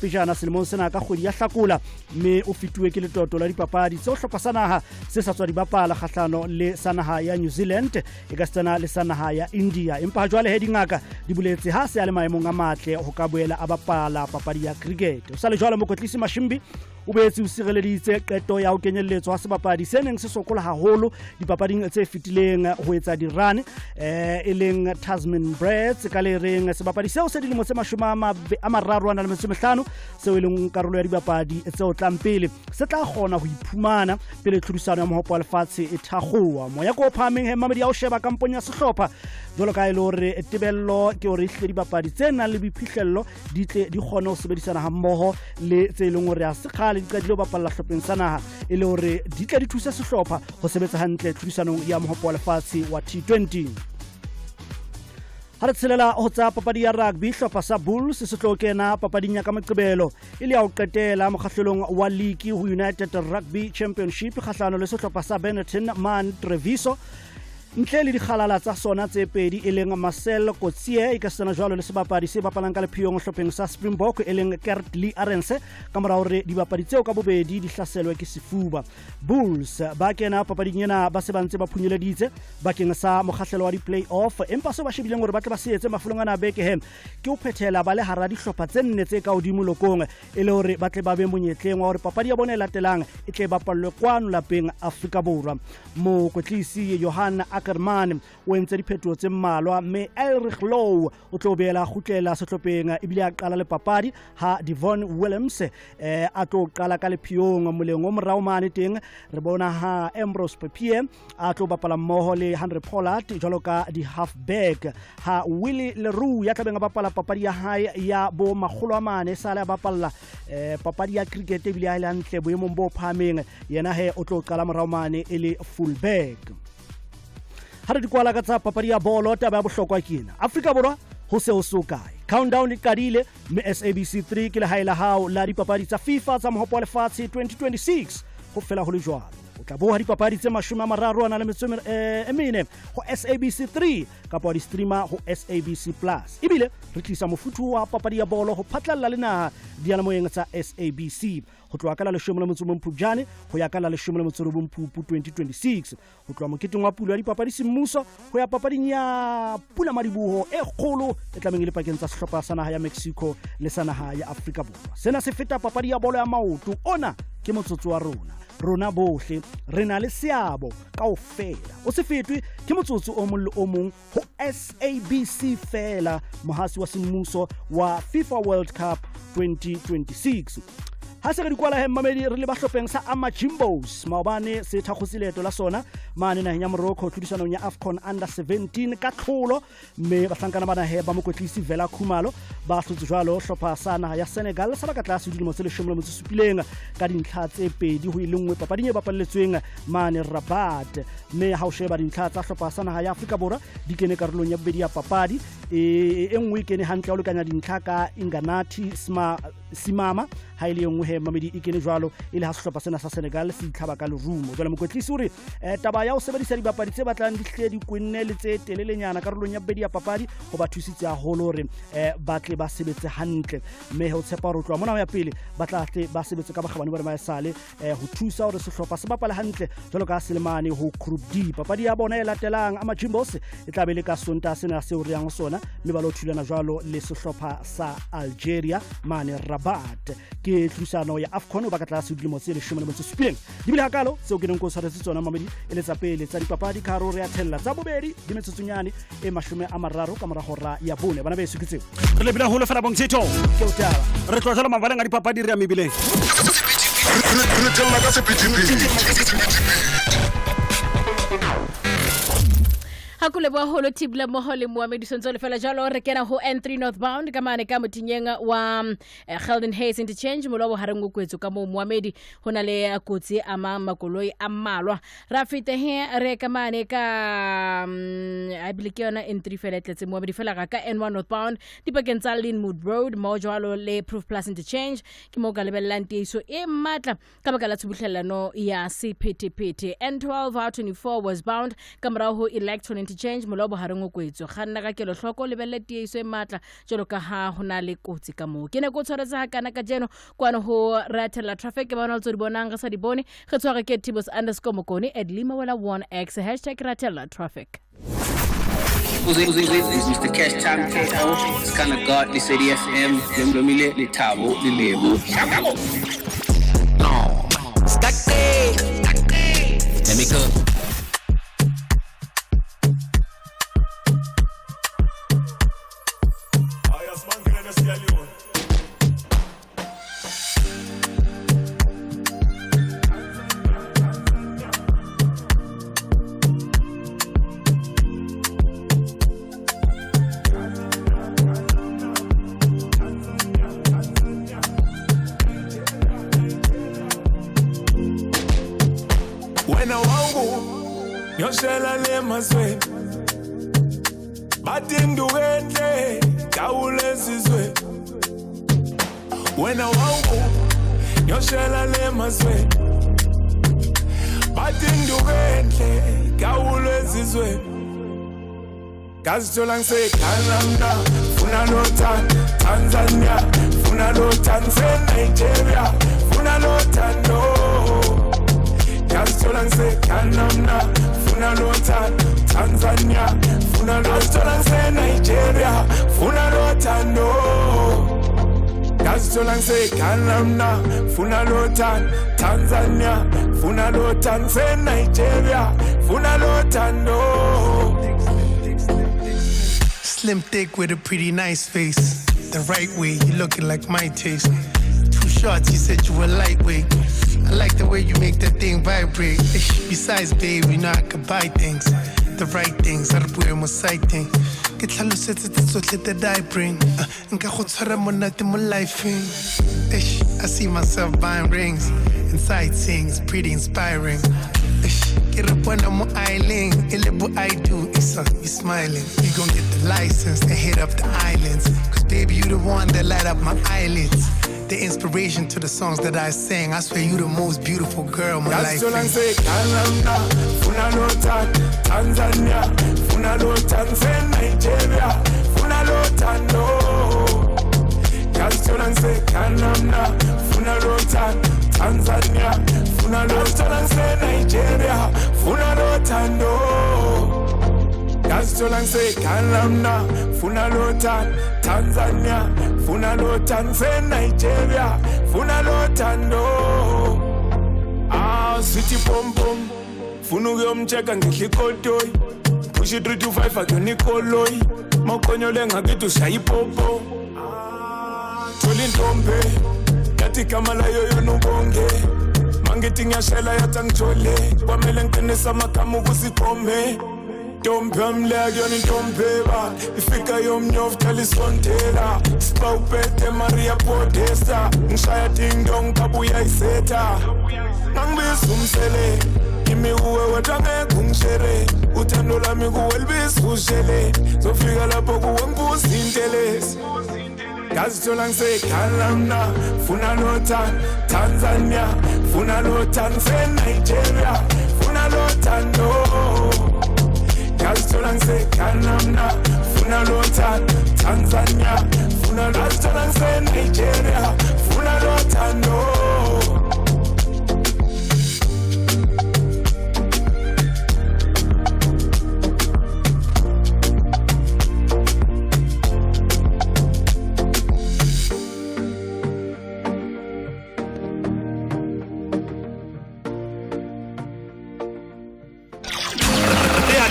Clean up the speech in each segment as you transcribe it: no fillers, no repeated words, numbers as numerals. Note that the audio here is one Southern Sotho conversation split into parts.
pejana selemong sena ka kgwedi ya Hlakola, mme o fetuwe ke letoto la dipapadi tseo hlopha sa naha se sa tswa di bapala kgahlano le sa naha ya New Zealand e ka setsana le sa naha ya India. Empa jwale he dingaka di boletse ha se a le maemong a matle ho ka boela a bapala papadi ya cricket. O sa le jwalo, mokwetlisi Mashimbi o boetse o sireleditse qeto ya ho kenyelletswa ha sebapadi se neng se sokola haholo dipapading tse fetileng ho etsa dirane e leng Tasman Brats, ka le reng sebapadi seo se dilemo tse 30 a na le metso e mehlano, seo e leng karolo ya dibapadi tseo tlang pele, se tla kgona ho iphumana pele tlhodisano ya mohopo wa lefatshe e thakgowa. Moya ko o phahameng he mamedi ya ho sheba kampong ya sehlopha, jwalo ka e le hore tebello ke hore ehlile dibapadi tse nang le boiphihlello di tle di kgone ho sebedisana hammoho le tse e leng hore ha se kgale di qadile ho bapalla hlopheng sa naha, e le hore di tle di thuse sehlopha ho sebetsa hantle tlhodisanong ya mohopo wa lefatshe wa T20. Ha re tshelela ho tsa papadi ya rugby, hlopha sa Bulls se tlo kena papading ya ka Moqebelo e le ya ho qetela mokgahlelong wa league ho United Rugby Championship kgahlano le sehlopha sa Benetton man Treviso, ntle le dikgalala tsa sona tse pedi e leng Marcel Coetzee e ka setsana jwalo le sebapadi se bapalang ka lepheyong hlopheng sa Springbok e leng Kurt Lee Arendse, ka mora hore dibapadi tseo ka bobedi di hlaselwe ke sefuba. Bulls ba kena papading ena ba se ba ntse ba phunyeleditse bakeng sa mokgahlelo wa di-play-off, empa seo ba shebileng hore ba tle ba se etse mafelong ana a beke he ke ho phethela ba le hara dihlopha tse nne tse ka hodimo lokong, e le hore ba tle ba be monyetleng wa hore papadi ya bona e latelang e tle e bapallwe kwano lapeng Afrika Borwa. Mokwetlisi Johan Ackermann o entse diphetoho tse mmalwa, mme Elrigh Louw o tlo beela kgutlela sehlopheng ebile a qala le papadi, ha Devon Williams a tlo qala ka lephiyong. Moleng o morao mane teng re bona ha Ambrose Papier a tlo bapala mmoho le Henry Pollard jwalo ka di-halfback, ha Willie Leroux ya tlabeng a bapala papadi ya hae ya bo 400 sale a bapalla papadi ya cricket ebile a le hantle boemong bo phahameng, yena he o tlo qala morao mane e le fullback. Ha re di kwala ka tsa papadi ya bolo, taba ya bohlokwa ke ena: Afrika Borwa ho se ho so kae countdown e qadile, mme SABC 3 ke lehae la hao la dipapadi tsa FIFA tsa mohopo wa lefatshe 2026. Ho fela ho le jwalo, o tla boha dipapadi tse 30 a na le metso e mene ho SABC 3 kapa wa di-streamer ho SABC Plus. Ebile re tlisa mofuthu wa papadi ya bolo ho phatlalla le naha diyalemoyeng tsa SABC ho tloha ka la 11 Phupjane ho ya ka la 19 Phupu 2026, ho tloha moketeng wa pulo ya dipapadi semmuso ho ya papading ya pula madiboho e kgolo e tlameng e le pakeng tsa sehlopha sa naha ya Mexico le sa naha ya Afrika Borwa. Sena se feta papadi ya bolo ya maoto. Ona ke motsotso wa rona. Rona bohle re na le seabo kaofela. O se fetwe ke motsotso o mong le o mong ho SABC fela, mohasi wa semmuso wa FIFA World Cup 2026. Ha se re di kwala he mmamedi, re le bahlopheng sa Amajimbos, maobane se thakgotse leeto la sona mane naheng ya Morocco tlhodisanong ya AFCON Under 17 ka tlholo, mme bahlankana bana he ba mokwetlisi Vela Khumalo ba hlotse jwalo hlopha sa naha ya Senegal sa ba ka tlase dilemo tse 17 ka dintlha tse 2-1 papading e bapalletsweng mane Rabat. Mme ha o sheba dintlha tsa hlopha sa naha ya Afrika Borwa, di kene karolong ya bobedi ya papadi, e nngwe e kene hantle ya ho lekanya dintlha ka Inganathi Simama, ha e le e nngwe he mamedi e kene jwalo e le ha sehlopha sena sa Senegal se itlhaba ka lerumo. Jwale mokwetlisi o re taba ya ho sebedisa dibapadi tse batlang di hle di kwenne le tse telelenyana karolong ya bobedi ya papadi ho ba thusitse haholo hore ba tle ba sebetse hantle, mme ho tshepa hore ho tloha mona ho ya pele ba tla tle ba sebetse ka bokgabane bone ba esale ho thusa hore sehlopha se bapale hantle jwalo ka selemane ho Group D. Papadi ya bona e latelang Amajimbos e tla be le ka Sontaha sena seo re yang ho sona, mme ba lo thulana jwalo le sehlopha sa Algeria mane Rabat. Ke tlhodisano ya AFCON ba ka tlase dilemo tse 17. Di bile hakalo tseo ke neng ko tshwaretse tsona mamedi e le tsa pele tsa dipapadi. Ka hare re ya thella tsa bobedi di metsotsonyane e 30 ka mora hora ya bone. Bana beso, ke tseo. Re lebile haholo fela, Bontshito. Ke o taba. Re tloha jalo mabaleng a dipapadi, re ya mebileng. Re thella ka sephethephethe. Ha ko leboha holo Thibula mmoho le moamedi Sontso. Lefela jalo re kena ho N3 northbound ka mane ka motinyeng wa Gelden Hayes interchange, molo wa bohareng o kwetswe ka moo moamedi, ho na le kotsi e amang makoloi a mmalwa. Ra feta he re ka mane ka a bile ke yona N3 fela e tletse moamedi, fela ga ka N1 northbound dipakeng tsa Linwood Road mo jwalo le Proof Plus interchange, ke mo ka lebellang tieiso e matla ka baka la tshubuhlellano ya sephethephethe. N12 R24 westbound ka morago ho Electron. Interchange mola o bohareng o kwetswe. Kganna ka kelohloko, lebelle tiehiso e matla jwalo ka ha ho na le kotsi ka moo. Ke ne ko tshwaretse hakana kajeno kwano ho Rathella Traffic. Ke bona le tso di bonang re sa di bone. Re tshware ke Tibos underscore Mokone at Lima Wela 1X hashtag Rathella Traffic. Mr. Cash Time KO, it's kind of God, Lesedi FM, Lemlomile, Lethabo, Lelebo. Let me cook. Wena wangu nyoshela le mazwe bathi induku enhle dawule ezizwe. Wena wangu nyoshela le mazwe bathi induku enhle dawule ezizwe. Ngazithola ngiseGhana mna funa lo Tanzania funa lo Nigeria funa lo Thando. Ngazithola ngiseGhana mna funa lo Tanzania funa lo Nigeria funa lo Thando. Ngazithola ngiseGhana mna funa lo Tanzania funa lo Nigeria funa lo Thando. Slim thick with a pretty nice face. The right way, you looking like my taste. 2 shots, you said you were lightweight. I like the way you make that thing vibrate. Besides, babe, you know I could buy things. The right things, I don't mo sighting. Ke tlhalosetse tse tsotlhe that I bring. Nka go tshwara monate mo lifeng. I see myself buying rings and sightseeing is pretty inspiring. Ke re bona mo island, e le bo I do, Isa, you smiling. We gon' get the license and hit up the islands. Cause baby, you the one that light up my eyelids. The inspiration to the songs that I sing. I swear you the most beautiful girl in my life. Ngazithola ngiseGhana mna funa lo Tanzania funa lo Nigeria funa lo Thando. Ngazithola ngiseGhana mna funa lo Tanzania funa lo Nigeria funa lo Thando. Ngazithola ngiseGhana mna funa lo Tanzania funa lo Nigeria funa lo Thando. Ah, sweetie pom pom funa ukuyomcheka ngihla ikotoyi push 3 to 5 akuyona ikoloyi mawukonyole ngakithi ushaya ipopo. Thola intombi yathi igama layo yona ubonge mangithi ngiyashela yathi angithole kwamele ngiqinise amagama ukuze iqome. Ntombi yami le akuyona intombi ba ifika yomnyovu thalisondela sibawuphethe Maria Podesta ngishaya ding dong kabuya isetha ngangibiza umsele kimi kuwe wedwa ngeke ungishere uthando lami kuwe libiza ushele zofika lapho kuwe ngibuza intelezi. Ngazithola ngiseGhana mna funa lo Tanzania funa lo Nigeria funa lo Thando. Ngazithola ngiseGhana mna funa lo Tanzania funa lo Nigeria funa lo Thando.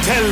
Tell.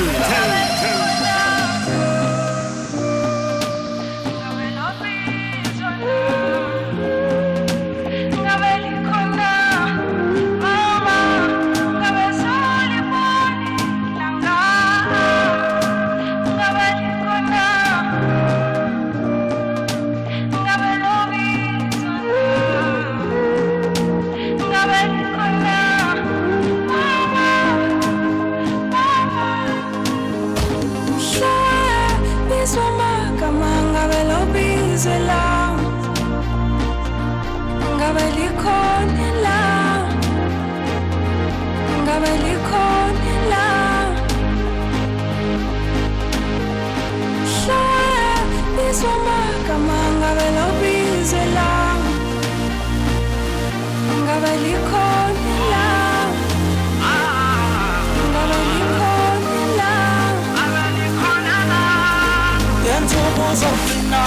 zokugcina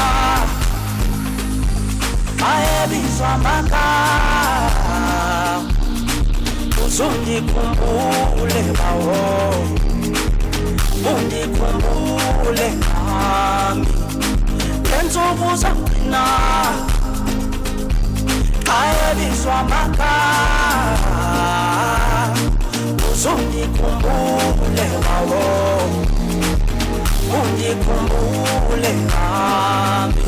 ayebizwa amagama uzungikhumbule bawo ungikhumbule nami ngentsuku zokugcina ayebizwa amagama uzungikhumbule bawo ungikhumbule nami.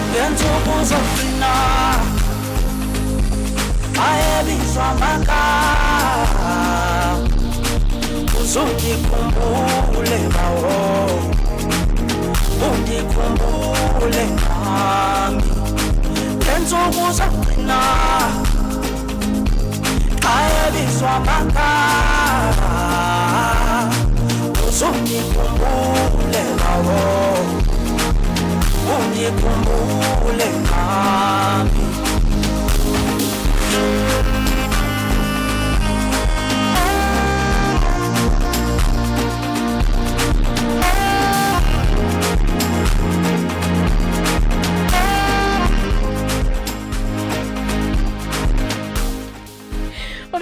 Ngentsuku zokugcina ayebizwa amagama uzungikhumbule bawo ungikhumbule nami ngentsuku zokugcina ayebizwa amagama uzungikhumbule bawo ungikhumbule nami.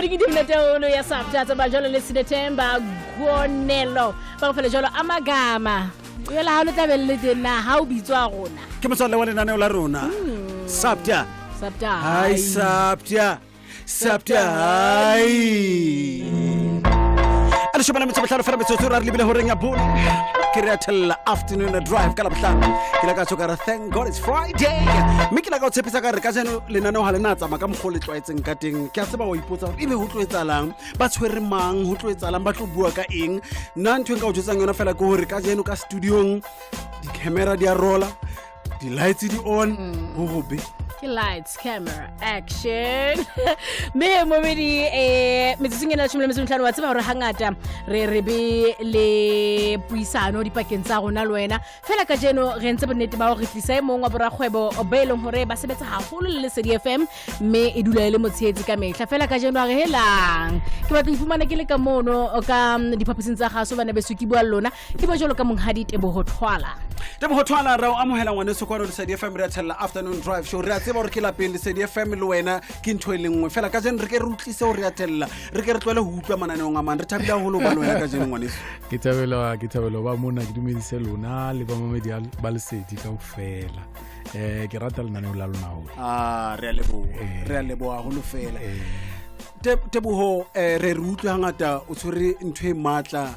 Ke monate haholo ya Sabta tsamaya jwalo le Sinethemba Gonelo ba go fela jwalo amagama yola ha o le tlabe le teng na ha o bitswa rona Ke motswalle wa lenaneo la rona. Sabta. Sabta. Hai Sabta. Sabta hai. A leshome le metso e mehlano fela metsotso re lebile horeng ya bone. Ke re a thella afternoon drive ka Labohlano. Ke la ka tjho ka re thank God it's Friday. Mme ke la ka o tshepisa ka re kajeno lenaneo ha le na tsamaya ka mokgwa o le tlwaetseng ka teng. Ke a tseba wa ipotsa hore ebe ho tlo etsahalang, ba tshwere mang, ho tlo etsahalang, ba tlo bua ka eng. Nna ntho e nka o jwetsang yona fela ke hore kajeno ka studiong di-camera di a rola, di-lights di on, ho hobe. Ke lights, camera, action. Mme momedi metsotsong ena leshome le metso e mehlano wa tseba hore hangata re re be le puisano dipakeng tsa rona le wena. Fela kajeno re entse bonnete ba hore re tlisa e mong wa borakgwebo ba e leng hore ba sebetsa haholo le Lesedi FM mme e dula e le motshehetsi ka mehla. Fela kajeno a re helang. Ke batla ho iphumana ke le ka mono ka diphaposing tsa kgaso bana beso ke bua le lona. Ke bua jwalo ka monghadi Teboho Thwala. Teboho Thwala re o amohela ngwaneso kwano Lesedi FM, re a thella afternoon drive show. Re a tseba hore ke lapeng Lesedi FM le wena ke ntho e le nngwe fela. Kajeno re ke re utlwise hore re a thella, re ke re tlohele ho utlwa mananeong a mang. Re thabile haholo ho ba le wena kajeno ngwaneso. Ke thabela ho ba mona, ke dumedise lona le bamamedi ba Lesedi kaofela. Ke rata lenaneo la lona haholo. Re a leboha. Re a leboha haholo fela. Teboho, re re utlwe hangata o tshwere ntho e matla,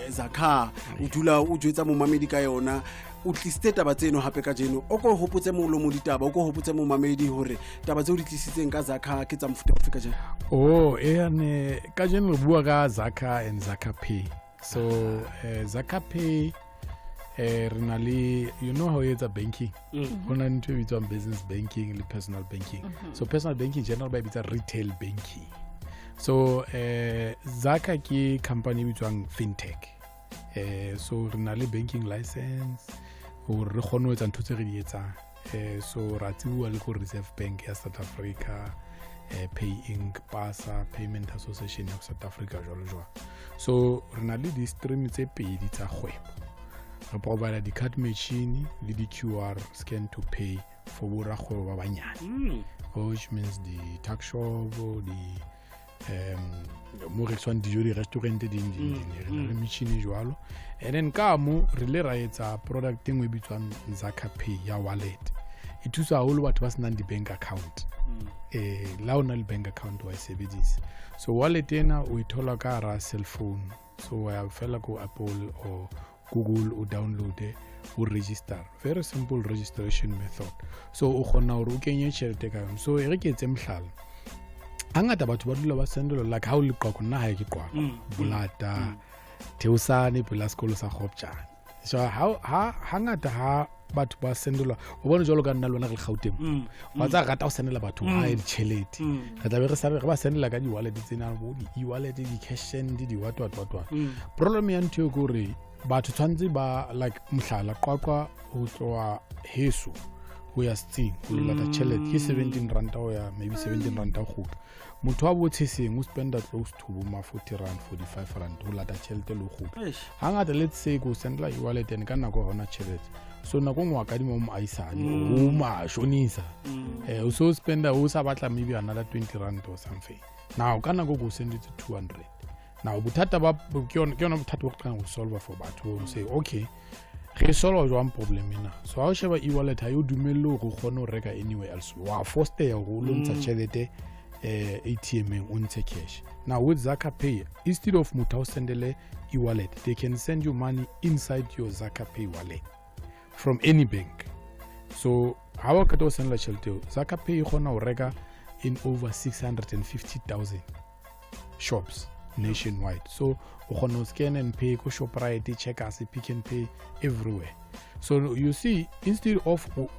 Zakha, o dula o jwetsa momamedi ka yona. O tlisitse taba tseno hape kajeno. O ko hopotse molomo ditaba, o ko hopotse momamedi hore taba tseo di tlisitseng ka Zakha ke tsa mofuta ofe kajeno? Oh, ne kajeno re bua ka Zakha and Zakha Pay. So, Zakha Pay, re na le, you know how etsa banking. Ho na le ntho e bitswang business banking le personal banking. So personal banking general ba e bitsa retail banking. So Zaka ke company e bitswang fintech. So re na le banking license gore re kgone ho etsa ntho tse re di etsang. So ra tsebuwa le ko Reserve Bank ya South Africa, Pay Inc, PASA, Payment Association ya South Africa, jwalo jwalo. So re na le di-stream tse pedi tsa kgwebo. Re provide di-card machine le di-QR scan to pay for borakgwebo ba banyane, which means di-tuck shop, di mo rekiswang dijo, di-restaurant ding ding ding, re na le metšhini jwalo. And then ka mo re le ra etsa product e nngwe e bitswang Zaka Pay ya wallet. E thusa haholo batho ba senang di-bank account. La o na le bank account wa e sebedisa. So wallet ena o e thola ka hara cell phone. So wa ya fela ko Apple or Google, o downloade, o register. Very simple registration method. So o kgona hore o kenye tjhelete ka yona. So e re ke etse mohlala. Hangata batho ba dula ba sendela, like ha o le Qwaqwa, nna ha ke Qwaqwa, Bolata, Theosane pela sekolo sa Kgopjane. So ha hangata ha batho ba sendelwa, o bone jwalo ka nna le wena re le Gauteng, ba tsa rata ho sendela batho hae ditjhelete. Re tlabe re ba sendela ka di-wallet tsena, bo di-e-wallet, di-cash send, di-what what what what. Problem ya ntho eo ke hore batho tshwanetse ba, like mohlala, Qwaqwa ho tloha heso ho ya setsing ho lo lata tjhelete ke 17 ranta ho ya, maybe 17 ranta ho kgutla. Motho wa botsheseng o spenda close to bo ma 40 rand, 45 rand ho lata tjhelete le ho kgutla. Hangata, let's say ko sendela e-wallet and ka nako ha hona tjhelete, so nako nngwe wa kadima o moahisane, o mashonisa, o so spenda, o sa batla maybe another 20 rand or something. Now ka nako ko sendetse 200. Now bothata ba ke yona bothata bo re qang ho solve for batho, ho say okay, re solve jwang problem ena? So ha o sheba e-wallet, ha e o dumelle hore o kgone ho reka anywhere else. Wa forsteya hore o lo ntsha tjhelete ATM-eng, o ntshe cash. Now with Zaka Pay, instead of motho a o sendele e-wallet, they can send you money inside your Zaka Pay wallet from any bank. So ha wa qeta ho sendela tjhelete eo, Zaka Pay e kgona ho reka in over 650,000 shops nationwide. So o kgona ho scan and pay ko Shoprite, Checkers, Pick and Pay, everywhere. So you see, instead of ho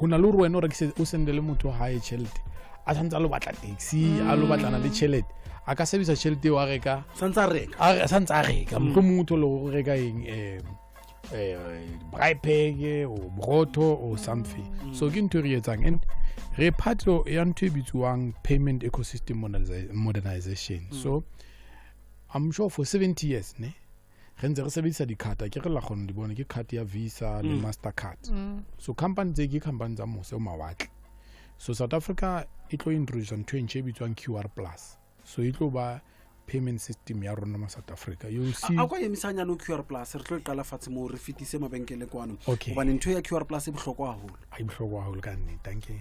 na le hore wena o rekise, o sendele motho hae tjhelete, a tshwanetse a lo batla taxi, a lo batlana le tjhelete, a ka sebedisa tjhelete eo a reka. Santse a reka. A santse a reka, mohlomong o thole o reka eng, braai pack or borotho or something. So ke ntho e re etsang, and re part ya ntho e bitsiwang payment ecosystem modernization. So I'm sure for 70 years ne re ntse re sebedisa di-card, ke re la kgona di bona, ke card ya Visa le Mastercard. So company tse ke company tsa mose o mawatle. So South Africa e tlo introduce ntho e ntjha e bitswang QR plus. So e tlo ba payment system ya rona ma South Africa, you see. A kwa emisanyane o QR plus, re tlo e qala fatshe moo, re fetise mabenkele kwano. Okay. Hobane ntho ya QR plus e bohlokwa haholo. Ha e bohlokwa haholo ka nnete, danke.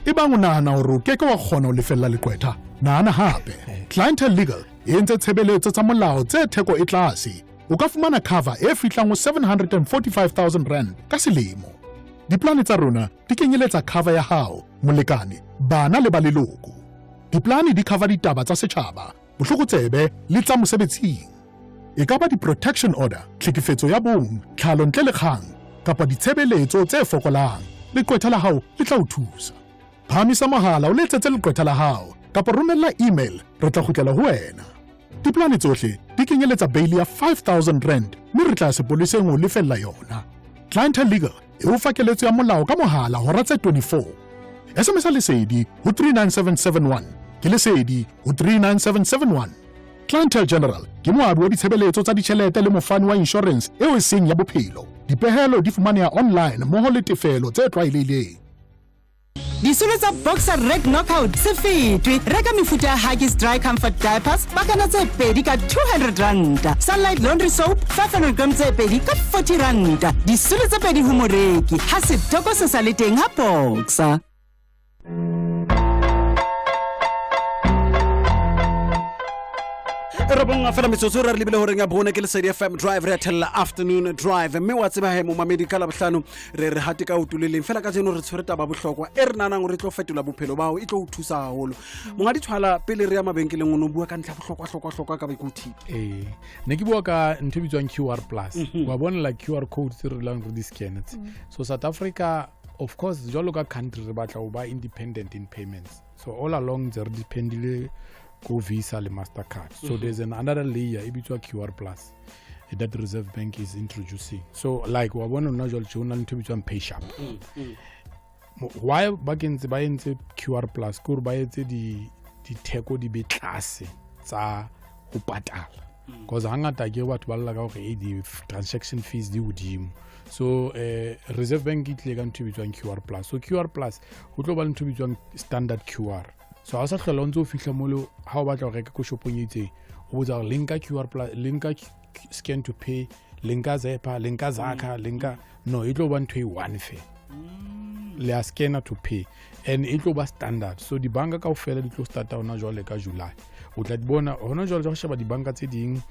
Ebang o nahana hore o keke wa kgona ho lefella leqwetha, nahana hape. Clientele Legal e entse tshebeletso tsa molao tse theko e tlase. O ka fumana cover e fihlang ho 745,000 rand ka selemo. Diplane tsa rona di kenyeletsa cover ya hao, molekane, bana le ba leloko. Diplane di cover ditaba tsa setjhaba, bohlokotsebe le tsa mosebetsing. E ka ba di-protection order, tlhekefetso ya bong, tlhalo ntle le kgang, kapa ditshebeletso tse fokolang. Leqwetha la hao le tla o thusa. Phahamisa mohala o letsetse leqwetha la hao kapa romella email, re tla kgutlela ho wena. Diplane tsohle di kenyeletsa bail ya 5000 rand mme re tla sepoleseng ho lefella yona. Clientele Legal e o fa keletso ya molao ka mohala hora tse 24. SMS Lesedi ho 39771. Ke Lesedi ho 39771. Clientele General ke moabi wa ditshebeletso tsa ditjhelete le mofani wa insurance eo e seng ya bophelo. Dipehelo di fumaneha online mmoho le tefelo tse tlwaelehileng. Disolo tsa Boxer Red Knockout se fetwe. Reka mefuta ya Huggies Dry Comfort Diapers pakana tse pedi ka 200 ranta, Sunlight Laundry Soap 500 gram tse pedi ka 40 ranta. Disolo tse pedi ho moreki ha setoko se sa le teng ha Boxer. E robong fela metsotso re re lebile horeng ya bone. Ke Lesedi FM Drive, re athella Afternoon Drive, mme wa tseba he momamedi, ka Labohlano re re hate ka o tuleleng fela. Ka jeno re tshwere taba bohlokwa e re nahanang gore e tlo fetola bophelo bao, e tlo o thusa haholo. Monga ditshwala, pele re ya mabenkeleng o ne o bua ka ntlha bohlokwa hlokwa hlokwa ka baikuthipe. Ee, ne ke bua ka ntho e bitswang QR plus. Wa bonela QR code tse re dulang re di scan tse. So South Africa, of course, jwalo ka country re batla ho ba independent in payments. So all along ntse re dependile Ko Visa le Mastercard. So there's an another layer e bitswa QR plus that Reserve Bank is introducing. So like wa bona nna jwale tje ho na le ntho e bitswang PayShap. Why ba kentse ba entse QR plus ke gore ba etse di ditheko di be tlase tsa ho patala, because hangata ke batho ba lla ka gore, "Hey, di transaction fees di hodimo." So Reserve Bank e tlile ka ntho e bitswang QR plus. So QR plus ho tlo ba le ntho e bitswang standard QR. So ha o sa hlola o ntse o fihla mole ha o batla ho reka ko shopong e itseng, o botsa gore le nka QR plus, le nka scan to pay, le nka Zepa, le nka Zaka, le nka no, e tlo ba ntho e one fela, le a scanner to pay, and e tlo ba standard. So dibanka kaofela di tlo starta hona jwale ka July. O tla di bona hona jwale ja go sheba dibanka tse ding,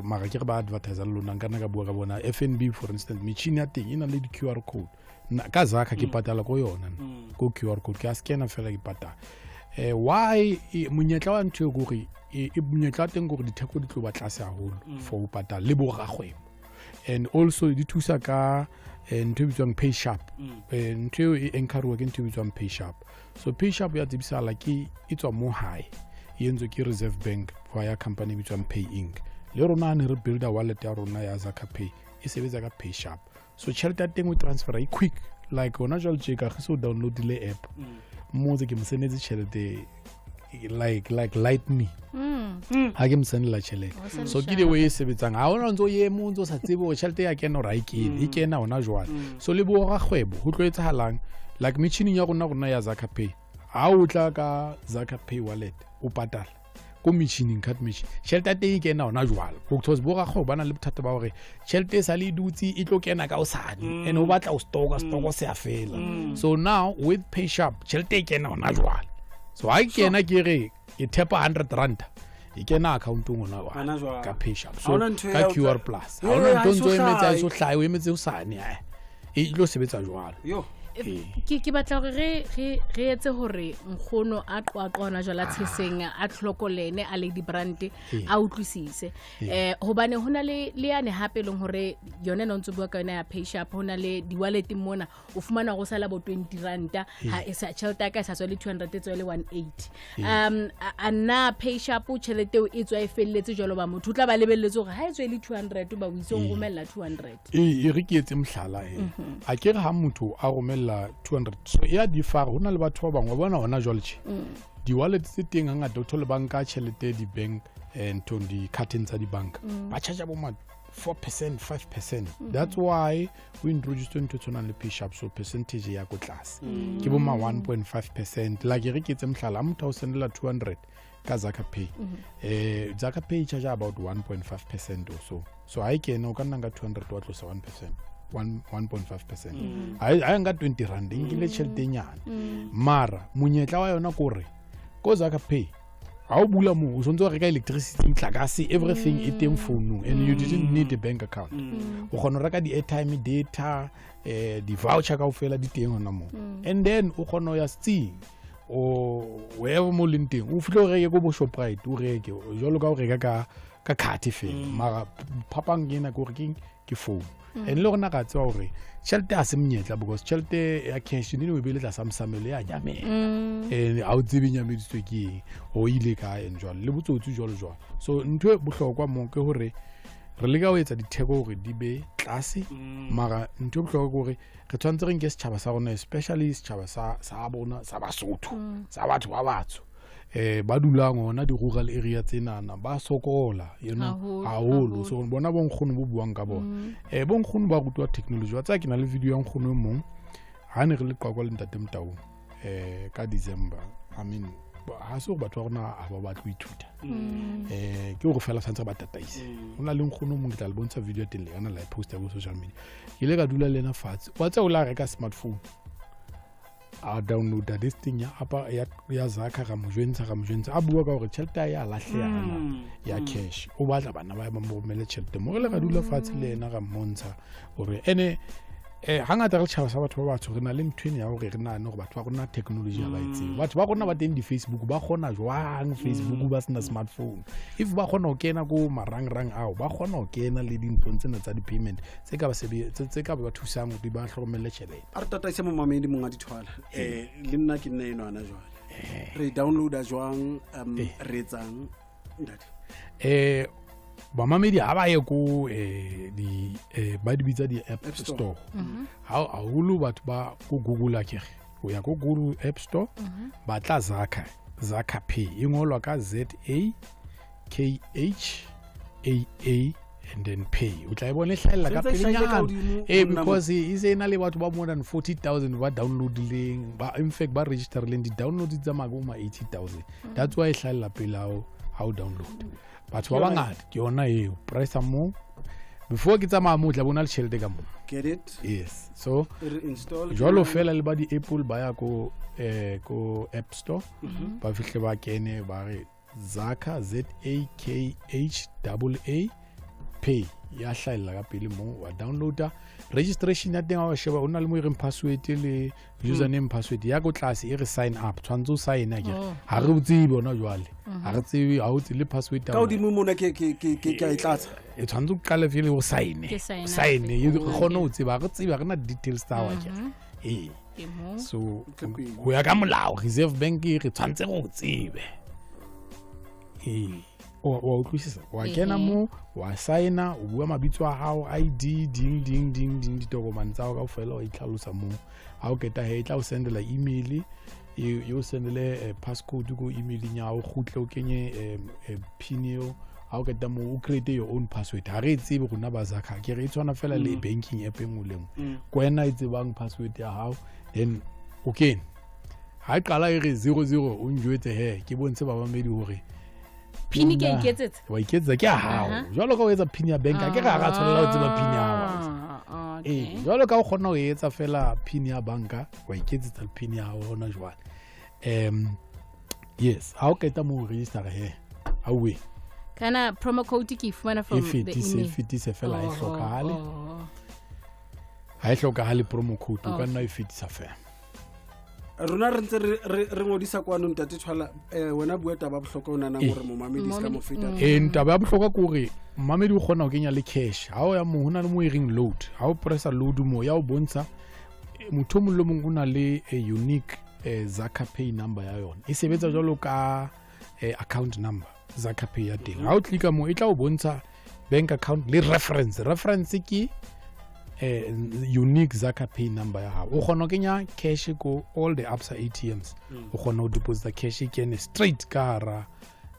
mara ke re ba advertise le lona, nka nna ka bua ka bona. FNB, for instance, metšhini ya teng e na le di-QR code. Ka Zaka ke patala ko yona ko QR code, ke a scanner fela, ke patala. Why monyetla wa ntho e kore monyetla wa teng kore ditheko di tlo ba tlase haholo for ho patala le borakgwebo, and also di thusa ka ntho e bitswang PayShap. Ntho eo e encourage ke ntho e bitswang PayShap. So PayShap ya tsebisahala ke e tswa mo hae, e entswe ke Reserve Bank via company e bitswang Pay Inc. Le rona ha ne re builda wallet ya rona ya Zaka Pay, e sebetsa ka PayShap. So tjhelete ya teng o transfera e quick, like hona jwale tje ka ge se o downloadile app motse, ke mo sendetse tjhelete like lightning ha ke mo sendela tjhelete. O send So ke the way e sebetsang. Ha ona ntse o eme, o ntse o sa tsebe hore tjhelete ya kena hore ha e kene, e kena hona jwale. So le borakgwebo ho tlo etsahalang, like metjhining ya rona ya Zaka Pay, ha o tla ka Zaka Pay wallet o patala ko metjhining, card machine, tjhelete ya teng e kena hona jwale, because borakgwebo ba na le bothata ba hore tjhelete e sa le e dutse, e tlo kena ka hosane, and o batla ho stoka, stoko se a fela. So now with PayShap tjhelete e kena hona jwale. So ha e kena, ke re ke thepa 100 rand, e kena accountong hona jwale Hona jwale. ka PayShap. Ha So hona ntho ka ya ho QR plus ha Eh, hona ha ntho e so ntse o emetse, ha e hlahe. so hlahe, o emetse hosane, e tlo sebetsa jwalo. Yo. Ee. Ke batla hore re etse hore nkgono a qwaqwa hona jwale a tsheseng a tlhokolene a Lady Brand a utlwisise, hobane ho na le yane hape e leng hore yone no ntse bua ka yona ya PayShap. Ho na le di-wallet mona, o fumana go sala bo 20 ranta, ha e sa tjhelete ya ka e sa tswa le 200, e tswa le 180. A nna PayShap tjhelete eo e tswa e felletse jwalo, ba motho o tla ba lebelletse hore ha e tswe le 200, ba o itse o romella 200? Ee, e re ke etse mohlala. A ke re ha motho a romella 200, so e a differ. Ho na le batho ba bangwe wa bona hona jwale tje di-wallet tse teng hangata o thole ba nka tjhelete di-bank, nthong di-cardeng tsa dibanka, ba charge bo ma 4%, 5%. That's why we introduced ntho e tshwanang le PayShap. So percentage ya ko tlase ke bo ma 1.5%. Like e re ke etse mohlala, ha motho a o sendela 200 ka Zaka Pay, Zaka Pay charge about 1.5% or so. So ha e kena, o ka nna nka 200 wa tlosa 1%, 1.5%. Ha e nka 20 rand, e nkile tjhelete e nyane. Mara monyetla wa yona kore ko Zaka Pay ha o bula moo, o tshwanetse ho reka electricity, motlakase, everything e teng founung, and you didn't need a bank account. O kgona ho reka di-airtime, data, di-voucher kaofela di teng hona moo. And then o kgona ho ya setsing o wherever mo leng teng, o fihle o reke ko bo Shoprite, o reke jwalo ka o reka ka card fela. Mara phapang ke ena, ke hore keng, ke phone. And le rona ra tseba hore tjhelete ha se monyetla, because tjhelete ya cash ne o be le tlasa mosamelo ya nyamela, and ha o tsebe nyameditswe ke eng, o ile kae, and jwalo le botsotsi jwalo jwalo. So ntho e bohlokwa mo ke hore re leka ho etsa ditheko hore di be tlase. Mara ntho e bohlokwa ke hore re tshwanetse re nke setjhaba sa rona, especially setjhaba sa bona sa Basotho, sa batho ba batsho, ba dulang hona di-rural area tsenana, ba sokola, you know. Haholo, haholo. Haholo. So bona bonkgono bo buang ka bona, bonkgono ba rutiwa technology wa tsaya. Ke na le video ya nkgono e mong ha ne re le Qwaqwa le ntate Motaung ka December. I mean, ha se hore batho ba rona ha ba batle ho ithuta, ke hore fela tshwanetse re ba tataise. Ho na le nkgono o mong, ke tla le bontsha video ya teng, le kana la e posta ko social media. Ke ile ka dula le ena fatshe, wa tseba, o la reka smartphone, a downloada this thing ya apa ya Zaka. Ra mo jwentsha, a bua ka hore tjhelete ya lahleha ya cash, o batla bana ba mo romele tjhelete mo. Re le ra dula fatshe le ena, ra mmontsha hore ene hangata re tjhaba sa batho ba batsho re na le ntho ena ya hore re nahane hore batho ba rona technology ha ba e tsebe. Batho ba rona ba teng di-Facebook, ba kgona jwang Facebook ba sena smartphone? If ba kgona ho kena ko marangrang ao, ba kgona ho kena le dinthong tsena tsa di-payment tse ka ba tse ka ba thusang hore di ba hlokomelle tjhelete. A re tataise momamedi monga dithwala, le nna ke nna enwana jwale. Re downloada jwang re etsang ntate? Bamamedi ha ba ye ko di ba di bitsa di-app App Store. store. Haholo batho ba ko Google akere o ya ko Google App Store, ba tla Zakha, Zakha Pay e ngolwa ka Z A K H A A and then Pay, o tla e bona e hlahella ka Sentse e hlahile ka pelenyana. hodimo monna mo. Because e se e na le batho ba more than 40,000 ba downloadileng, ba in fact ba registerileng, di-download di tsamaya ko ma 80,000. That's why e hlahella pele ha o download. Batho ba bangata ke yona eo pressa mo before ke tsamaya mo o tla bona le tjhelete ka moo. Get it. Yes, so E re install. Jwalo fela le ba di-Apple ba ya ko ko App Store, ba fihle ba kene ba re Zakha, Z A K H A A Pay, ya hlahella ka pele mo wa downloada. Registration ya teng ha wa sheba o na le mo e reng password le username, password ya ko tlase e re sign up, tshwanetse o sign akere. Ha re o tsebe hona jwale, ha re tsebe, ha o tsebe le password ya Ka hona. hodimo mona ke ke ke ke ke a e tlatsa. E tshwanetse o qale fele o sign. Ke sign up. Sign e re kgone ho tseba, ha re tsebe, ha re na details tsa hao akere. Ee. Ke mo. So Ke pele. ho ya ka molao Reserve Bank e re tshwanetse re o tsebe. Ee, wa utlwisisa, wa kena mo wa signa, o bua mabitso a hao, ID, ding ding ding ding, ditokomane tsa hao kaofela wa itlhalosa moo. Ha o qeta he e tla o sendela email, e o sendele passcode ko emaileng ya hao, o kgutle o kenye pin eo. Ha o qeta moo o create your own password. Ha re e tsebe rona ba Zakha, ke re e tshwana fela le banking app e nngwe le nngwe. Ke wena e tsebang password ya hao, then o kene. Ha e qala e re 00, o njwetse he ke bontshe bamamedi hore Pin ke a nna- iketsetsa. Wa iketsetsa ke ya hao. Jwalo ka o etsa pin ya bank, ha ke re ha ra tshwanela ho tseba pin ya hao. Ah, okay. Ee, jwalo ka o kgona ho etsa fela pin ya banka, wa iketsetsa le pin ya hao hona jwale. Yes, ha o qeta moo o register he, auwe. Kana promo code ke e fumana E from the fetise, e email. fetise fela, ha e Oh, hlokahale. oh. Ha e hlokahale promo code, o ka Oh. nna e fetisa fela. Rona re ntse re ngodisa kwano ntate Tshwala, wena bua taba ya bohlokwa o nahanang hore momamedi se ka mo feta. Taba ya bohlokwa ke hore momamedi o kgona ho kenya le cash. Ha o ya moo ho na le mo e reng load. Ha o pressa load moo ya o bontsha motho o mong le mong o na le a unique Zakha Pay number ya yona. E sebetsa jwalo ka account number Zakha Pay ya teng. Ha o klika moo e tla o bontsha bank account le reference. Reference ke unique Zakha Pay number ya hao. O kgona ho kenya cash ko all the Absa ATMs. O kgona ho deposita cash e kene straight ka hara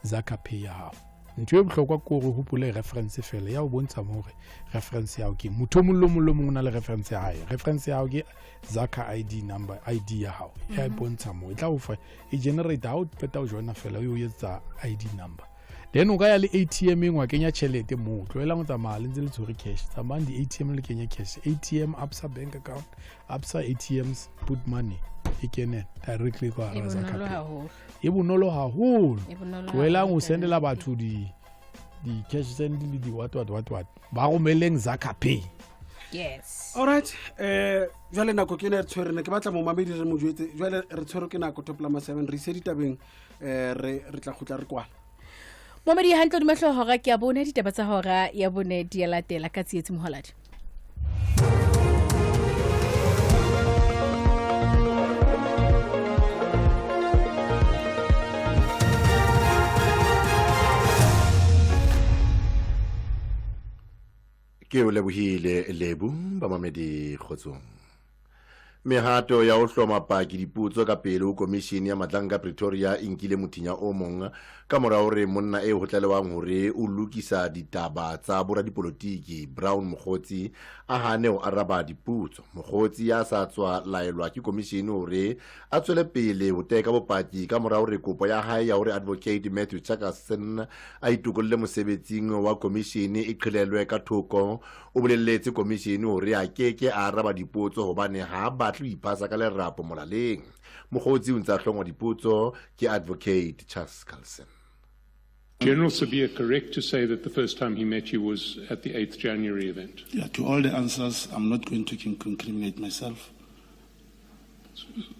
Zakha Pay ya hao. Ntho e bohlokwa ke hore o hopole reference fela ya o bontsha mo hore reference ya hao ke motho o mong le mong le mong o na le reference ya hae. Reference ya hao ke Zakha ID number, ID ya hao. Ya e bontsha mo, e tla o fa, e generate ha o qeta ho joina fela, o etsa ID number. Then o ka ya le ATM e nngwe wa kenya tjhelete moo, tlohelang ho tsamaya le ntse le tshwere cash. Tsamayang di-ATM le kenye cash. ATM, Absa bank account, Absa ATMs, put money, e kene directly ka E hara Zakha bonolo Pay. haholo. E bonolo haholo. E bonolo Tlohelang haholo ho ka sendela nnete. batho di cash send le di what, what, what, what. Ba romeleng Zakha Pay. Yes. All right, jwale nako ke ena re tshwere, ne ke batla momamedi re mo jwetse, jwale re tshwerwe ke nako top la ma 7, re ise ditabeng, re tla kgutla re kwala. Momamedi hantle hodima hlooho hora ke ya bone, ditaba tsa hora ya bone di a latela ka Tsietsi Moholadi. Ke o lebohile Lebu bamamedi kgotsong. Mehato ya ho hloma paki dipotso ka pele ho komishini ya Madlanga Pretoria e nkile mothinya o mong ka mora hore monna eo ho tlalewang hore o lokisa ditaba tsa boradipolotiki Brown Mogotsi a hane ho araba dipotso. Mogotsi ya sa tswa laelwa ke komishini hore a tswele pele ho teka bopaki ka mora hore kopo ya hae ya hore Advocate Matthew Chakasen a itokolle mosebetsing wa komishini e qhelelwe ka thoko. O bolelletse komishini hore a keke a araba dipotso hobane ha batle ho iphasa ka lerapo molaleng. Mogotsi o ntse a hlongwa dipotso ke Advocate Charles Carlson. General Sibiya correct to say that the first time he met you was at the 8th January event? Yeah, to all the answers, I'm not going to incriminate myself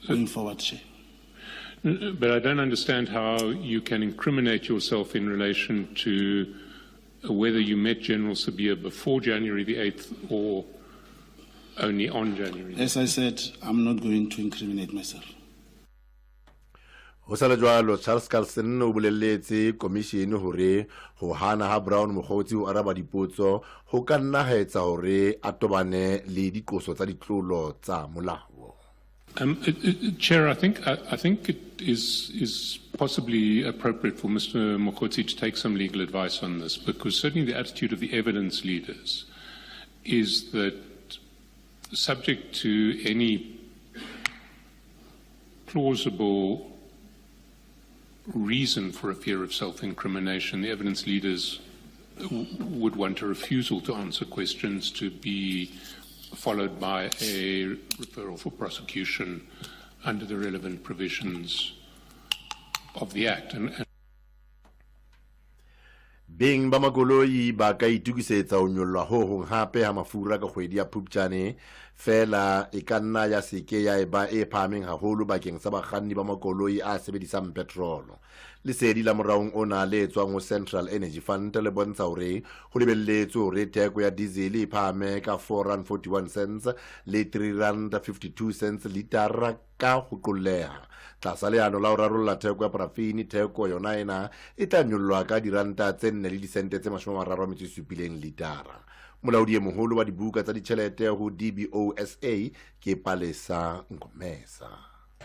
going forward, Chair. But I don't understand how you can incriminate yourself in relation to whether you met General Sibiya before January the 8th or only on January the As I said, I'm not going to incriminate myself. Ho sa le jwalo, Charles Carlson o bolelletse komishene hore ho hana ha Brown Mogotsi ho araba dipotso ho ka nna ha etsa hore a tobane le diqoso tsa ditlolo tsa molao. Um, Chair, I think, I, I think it is, is possibly appropriate for Mr. Mogotsi to take some legal advice on this, because certainly the attitude of the evidence leaders is that subject to any plausible reason for a fear of self-incrimination, the evidence leaders would want a refusal to answer questions to be followed by a referral for prosecution under the relevant provisions of the Act. And, and Beng ba makoloi ba ka itokisetsa ho nyollwa ho hong hape ha mafura ka kgwedi ya Phupjane, feela e ka nna ya se ke ya eba e phahameng haholo bakeng sa bakganni ba makoloi a sebedisang petrolo. Lesedi la moraong ona le tswang ho Central Energy Fund le bontsha hore ho lebelletswe hore theko ya diesel e phahame ka R4.41 le R3.52 litara ka ho qolleha. Tlasa leano la ho rarolla theko ya parafini, theko yona ena e tla nyollwa ka diranta tse nne le disente tse 37 litara. Molaodi e moholo wa dibuka tsa ditjhelete ho DBOSA ke Palesa Ngomesa.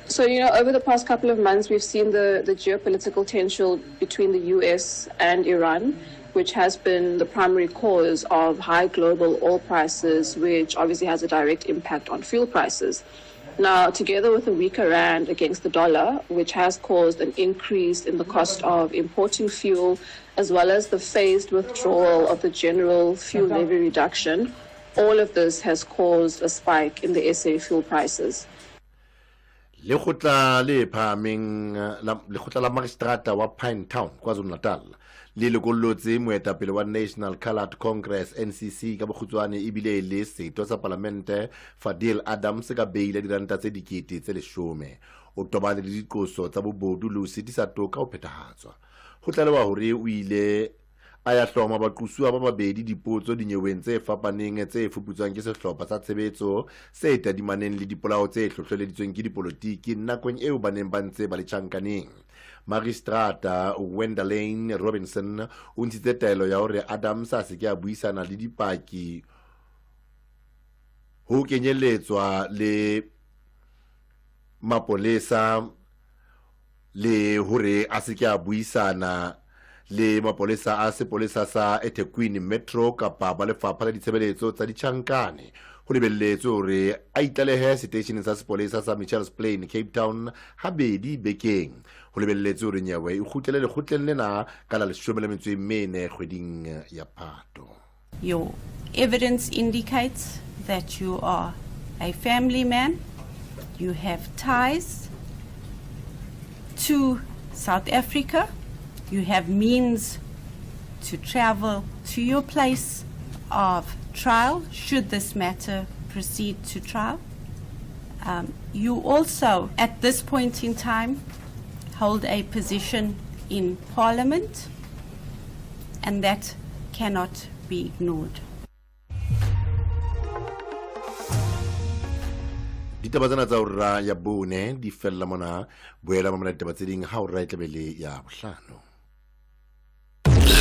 So, you know, over the past couple of months, we've seen the, the geopolitical tension between the US and Iran, which has been the primary cause of high global oil prices, which obviously has a direct impact on fuel prices. Now, together with a weaker rand against the dollar, which has caused an increase in the cost of importing fuel, as well as the phased withdrawal of the general fuel levy reduction, all of this has caused a spike in the SA fuel prices. Lekgotla le phahameng la lekgotla la magistrata wa Pinetown KwaZulu-Natal le lokollotse moetapele wa National Coloured Congress NCC ka bokgutswane ebile e le setho sa palamente Fadil Adams ka beile diranta tse dikete tse leshome. O tobane le diqoso tsa bobodu le ho sitisa toka ho phethahatswa. Ho tlalewa hore o ile a ya hloma baqosuwa ba babedi dipotso dinyeweng tse fapaneng tse fuputswang ke sehlopha sa tshebetso se tadimaneng le dipolao tse hlohleleditsweng ke dipolotiki nakong eo ba neng ba ntse ba le tjhankaneng. Magistrata Wendelaine Robinson o ntshitse taelo ya hore Adams a se ke a buisana le dipaki ho kenyelletswa le mapolesa le hore a se ke a buisana le mapolesa a sepolesa sa eThekwini Metro kapa ba lefapha la ditshebeletso tsa ditjhankane. Ho lebelletswe hore a itlalehe seteisheneng sa sepolesa sa Mitchells Plain, Cape Town habedi bekeng. Ho lebelletswe hore nyewe e kgutlele lekgotleng lena ka la 14 kgweding ya Phato. Your evidence indicates that you are a family man, you have ties to South Africa, you have means to travel to your place of trial should this matter proceed to trial. Um, you also, at this point in time, hold a position in Parliament, and that cannot be ignored. Ditaba tsena tsa ora ya bone di fella mona. Boela mamela ditaba tse ding ha ora e tlabe le ya bohlano.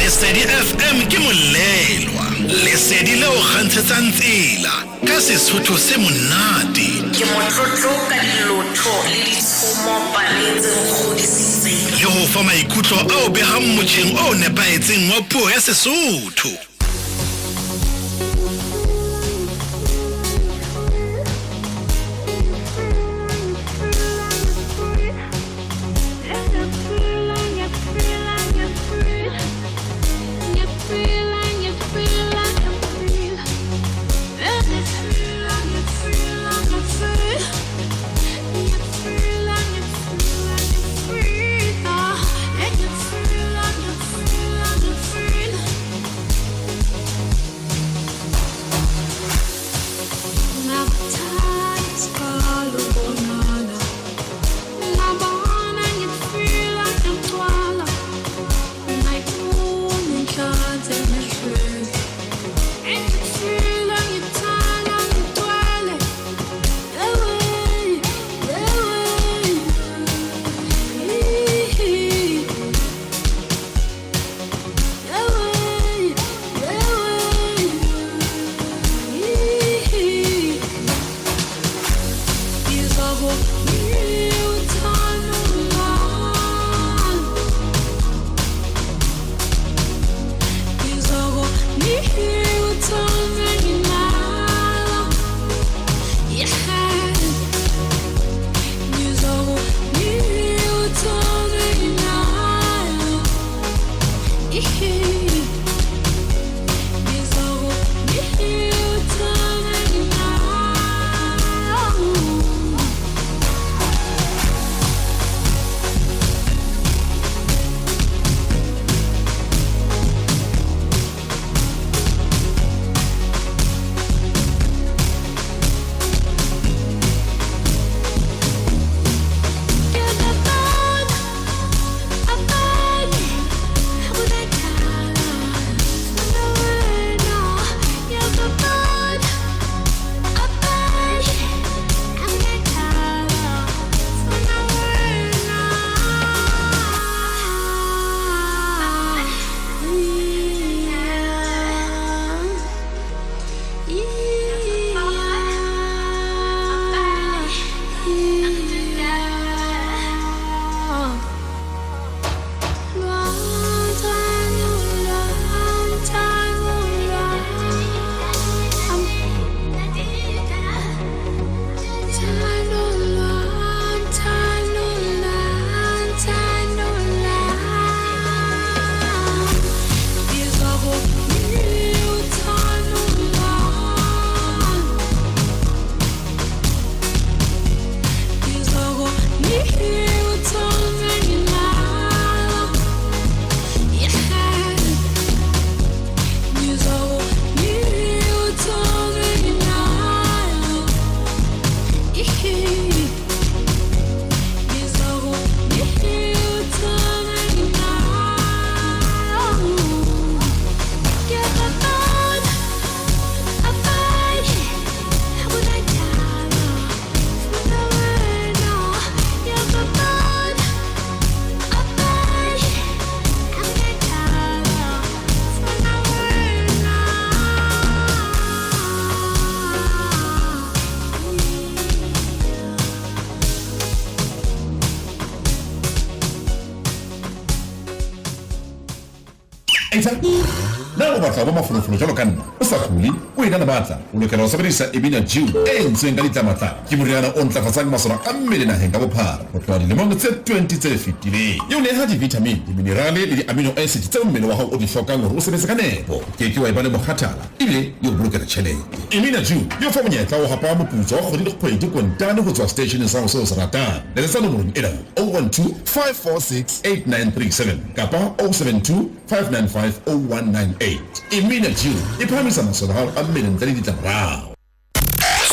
Lesedi FM ke molelwa, lesedi le o kgantshetsang tsela ka Sesotho se monate. Ke motlotlo ka dilotho le ditshomo paleng tse nkgodisitseng. Le ho fa maikutlo a o behang motjheng o nepahetseng wa puo ya Sesotho. Eita, na o batla ho ba mafolofolo jwalo ka nna? O sa kule, o ena le matla, o lokela ho sebedisa Emina Dew e entsweng ka ditlamatlama. Ke moriana o ntlafatsang masole a mmele naheng ka bophara ho tloha dilemong tse 20 tse fetileng. E o neha di-vitamin, di-minerale le di-amino acid tseo mmele wa hao o di hlokang hore o sebetse ka nepo. O ke ke wa eba le mokgathala ebile e o bolokela tjhelete. Emina Dew e o fa monyetla wa ho hapa moputso wa kgwedi le kgwedi kontane ho tswa seteisheneng sa hao seo o se ratang. Letsetsa nomorong ena 012 546 8937 kapa 072 595 0198. Emina Dew e phahamisa masole a hao a mmele ntle le ditlamorao.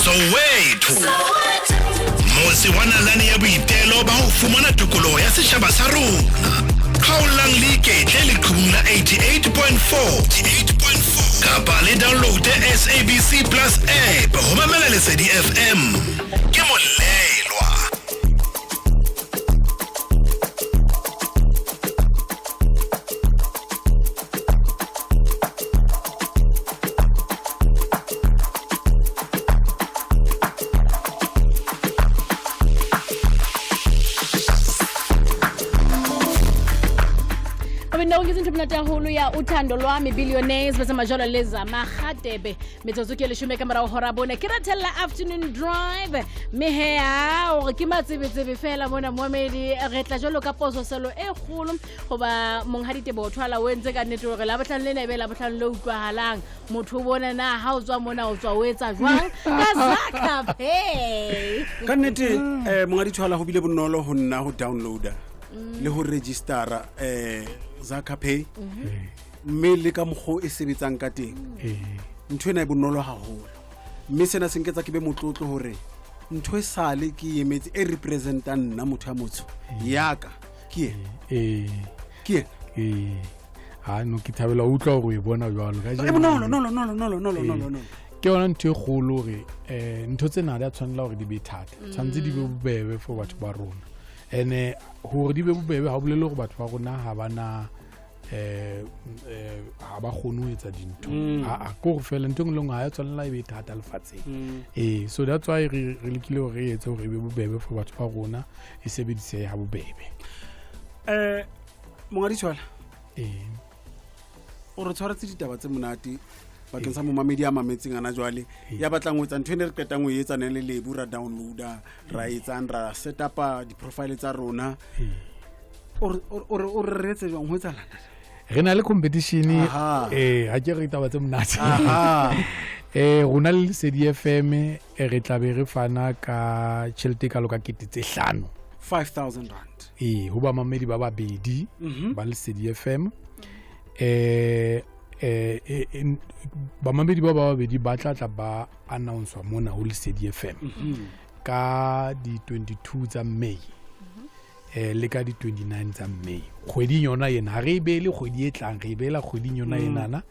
Soweto, motse wa nalane ya boitelo ba ho fumana tokoloho ya setjhaba sa rona. Kgaolang le iketle leqhubung la 88.4 kapa le downloade SABC Plus app ho mamela Lesedi FM. Ke molelwa. Babinda ke ntho monate haholo ya uthando lwami billionaires ba tsamaya jwalo le zama gatebe metsotso ke leshome ka morago hora bone ke rathella afternoon drive mme he a gore ke matsebetsebe fela mona moamedi re tla jwalo ka pososelo e kgolo goba monghadi Teboho Thwala o entse ka nnete gore labotlhano lena e be labotlhano le utlwagalang motho o bone na ga o tswa mona o tswa o etsa jwang ka Zaka Pay. Ka nnete um monghadi Thwala, go bile bonolo go nna go downloada le go registera um Zaka Pay, mme le ka mokgwa o e sebetsang ka teng, ntho ena e bonolo haholo, mme sena se nketsa ke be motlotlo gore ntho e sale ke emetse e representang nna motho ya motsho yaka ke ena. Ke ena. Ee, ha no, ke thabela ho utlwa hore o e bona jwalo. E bonolo nolo nolo nolo nolo nolo nolo. Ke yona ntho e kgolo hore ntho tsena di a tshwanela hore di be thata, tshwanetse di be bobebe for batho ba rona. And hore di be bobebe ha o bolele hore batho ba rona ha ba na ha ba kgone ho etsa dintho. A ko gore fela ntho e nngwe le nngwe ha ya tshwanela e be thata lefatsheng. Ee, so that's why re lekile hore re etse hore e be bobebe for batho ba rona, e sebedisehe ha bobebe. Monghadi Thwala, o re tshwaretse ditaba tse monate bakeng sa momamedi a mametseng ana jwale, ya batlang ho etsa ntho ene re qetang ho e etsa ne le Lebu, ra downloada, ra etsang, ra set upa di-profile tsa rona. O re re etse jwang, ho etsahalang? Re na le competition. Ha ke re taba tse monate. Rona le Lesedi FM, re tla be re fana ka tjhelete e kalo ka 5,000. 5000 rand. Ee, ho ba mamedi ba babedi ba Lesedi FM. Bamamedi ba babedi ba tla tla ba announcewa mona ho Lesedi FM ka di 22 tsa May le ka di 29 tsa May, kgweding yona ena. Ha re e beele kgwedi e tlang, re e beela kgweding yona enana.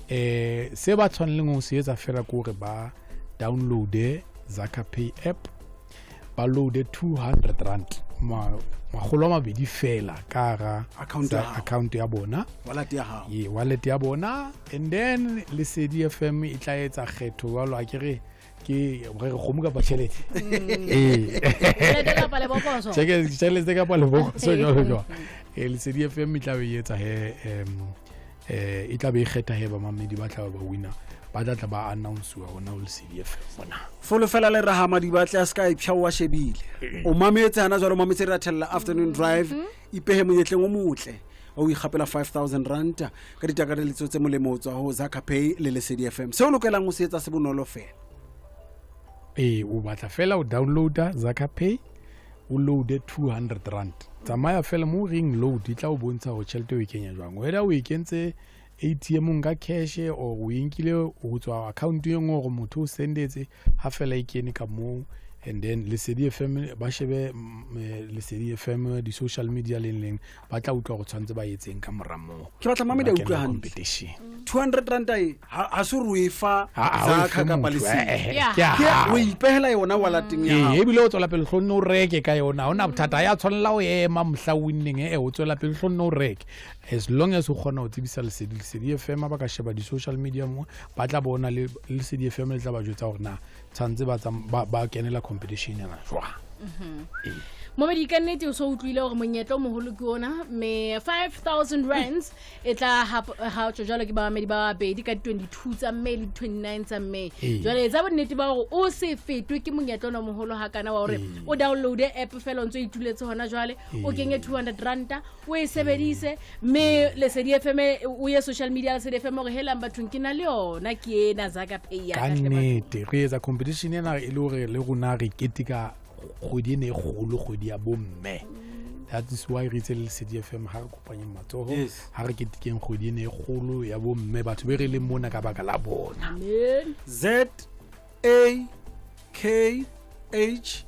Se ba tshwaneleng ho se etsa fela ke hore ba downloade Zaka Pay app, ba loade 200 rand, 200 fela ka hara Account ya hao. Account ya bona. Wallet ya hao. Ye, wallet ya bona, and then Lesedi FM e tla etsa kgetho jwalo, a ke re ke re re kgomo kapa tjhelete. Ee. Tjhelete kapa lebokoso. Tjhelete kapa lebokoso jwalo jwalo. Lesedi FM e tla be e etsa he, e tla be e kgetha he bamamedi ba tla ba winner, ba tla tla ba announce-wa hona ho Lesedi FM mona. Folofela le Rahamadi ba tle a ska ipsha o a shebile. O mametse hana jwale, o mametse re thella afternoon drive, ipehe monyetleng o motle o ikgapela 5000 rand ka ditakareletso tse molemo ho tswa ho Zaka Pay le Lesedi FM. Seo o lokelang ho se etsa se bonolo fela. Ee, o batla fela o downloada Zaka Pay, o loade 200 rand. Tsamaya fela mo reng load, e tla o bontsha hore tjhelete o e kenya jwang. Whether o e kentse ATM-ong ka cash or o e nkile ho tswa account e nngwe hore motho o sendetse, ha fela e kene ka moo. And then Lesedi FM ba shebe, Lesedi FM di-social media leng leng, ba tla utlwa hore tshwanetse ba etseng ka mora moo. Ke batla mamedi a Ba utlwe kena hantle. competition. 200 rand e ha se hore o e fa Ha, o e Zaka fe kapa motho, Lesedi. ke ya Ke hao. o ipehela yona walleteng ya Ee, hao. ebile o tswela pele hlonne o reke ka yona, ha hona bothata. Ha ya tshwanela ho ema mohla o winneng, o tswela pele hlonne o reke. As long as o kgona ho tsebisa Lesedi, Lesedi FM ha ba ka sheba di-social media mo, ba tla bona le Lesedi FM le tla ba jwetsa hore na tshwanetse ba kenela competition ena jwang. Momedi, ka nnete o so utlwile gore monyetla o mogolo ke ona, mme 5000 rands e tla ha tswa jalo ke bamamedi ba babedi ka 22 tsa May le 29 tsa May. Jwale etsa bonnete ba gore o se fetwe ke monyetla ona o moholo hakana wa gore o downloade app fela o ntse o ituletse hona jwale, o kenye 200 ranta o e sebedise, mme Lesedi FM, o ye social media Lesedi FM gore helang bathong, ke na le yona, ke ena Zaka Pay ya ka ka hle batho. Nnete re etsa competition ena e le hore le rona re keteka kgwedi ena e kgolo, kgwedi ya bomme. That is why re itse le Lesedi FM ha re kopanyeng matsoho, ha re ketekeng kgwedi ena e kgolo ya bomme, batho be re leng mona ka baka la bona. Amen. Z A K H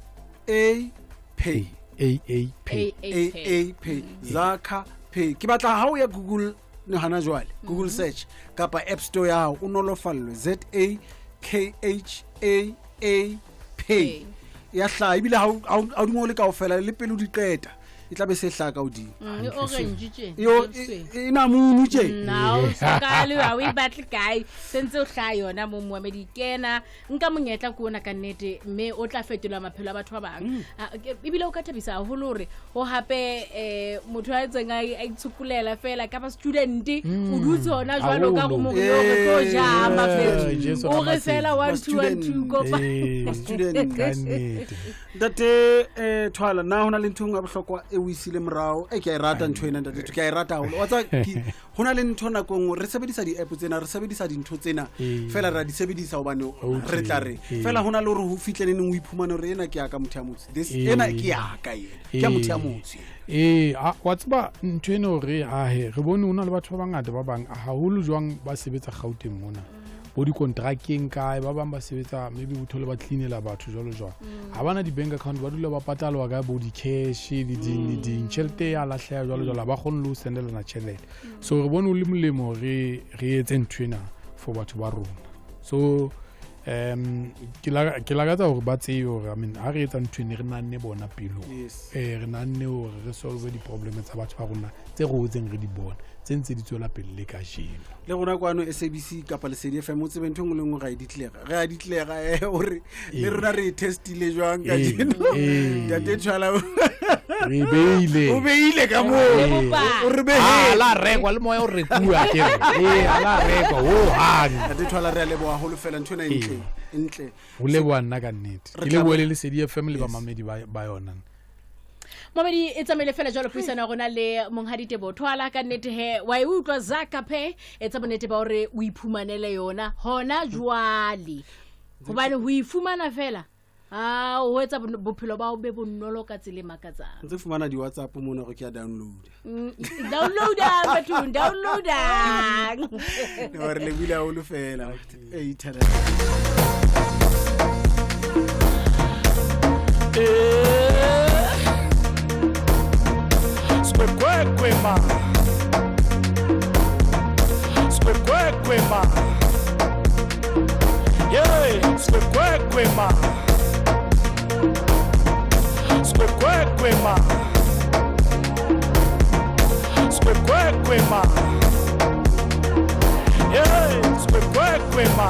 A Pay. A A Pay. A A Pay, Zaka Pay. Ke batla ha o ya Google ne hana jwale, Google search kapa App Store ya hao, o nolofallwe Z A K H A A Pay ya hlaha, ebile ha o di ngole kaofela le pele o di qeta, e tla be se hlaha ka hodimo. E orange tje. Yo, E e namunu tje. Nna o sokale ha o e batle kae, sentse o hlaha yona mo moamedi. Kena nka monyetla ke ona ka nnete, mme o tla fetola maphelo a batho ba bang. Ebile o ka thabisa haholo hore ho hape motho a etseng a itshokolela fela kapa student, o dutse hona jwalo ka Haholo. mo re tlo ja mafetso. Jesu O re Ramasedi. fela 1 2 1 2 kopa. Student. Ka nnete. Ntate Thwala, na ho na le ntho e nngwe ya bohlokwa e o isile morao e ke a e rata ntho ena, ntate, ke a e rata haholo. Wa tseba, ho na le ntho nako e nngwe re sebedisa di-app tsena, re sebedisa dintho tsena fela ra di sebedisa hobane re tla re fela ho na le hore ho fihle neneng o iphumane hore ena ke ya ka motho ya motse, this ena ke ya ka, ena ke ya motho ya motse. Ee, wa tseba ntho ena hore ahe re bone ho na le batho ba bangata ba bang haholo jwang ba sebetsa Gauteng mona, bo dikontrakeng kae, ba bang ba sebetsa maybe o thole ba cleanela batho jwalo jwalo, ha bana di-bank account, ba dula ba patalwa ka bo di-cash le ding le ding, tjhelete ya lahleha jwalo jwalo, ha ba kgone le ho sendelana tjhelete. So re bone ho le molemo re etse ntho ena for batho ba rona. So ke lakatsa hore ba tsebe hore, I mean, ha re etsa ntho ene re nahanne bona pelong. Re nahanne hore re solve di-problem tsa batho ba rona tse re hotseng re di bona, tse ntse di tswela pele le kajeno. Le rona kwano SABC kapa Lesedi FM, o tsebe ntho e nngwe le nngwe ra e ditlega, re a ditlega, hore le rona re e testile jwang kajeno. Ntate Thwala, Re beile. o beile ka moo. O re behile. Ah, la rekwa le moya o rekuwa ke re. A la rekwa ho hang. Ntate Thwala, re a leboha haholo fela, ntho ena e ntle, e ntle. Ho leboha nna ka nnete. Re Ke tla lebohe le Lesedi FM le bamamedi ba yona. Momedi, e tsamaile fela jwalo puisano ya rona le monghadi Teboho Thwala. Ka nnete he wa e utlwa Zaka Pay, etsa bonnete ba hore o iphumanele yona hona jwale, hobane ho e fumana fela a o etsa bophelo ba hao be bonolo ka tsela e makatsang. Ntse fumana di-WhatsApp mona hore ke a download. Downloadang bathong, downloadang. Re lebohile haholo fela. E ithela. Squekwekwe ma. Squekwekwe ma. Yeah, squekwekwe ma. Squekwekwe ma. Squekwekwe ma. Yeah, squekwekwe ma.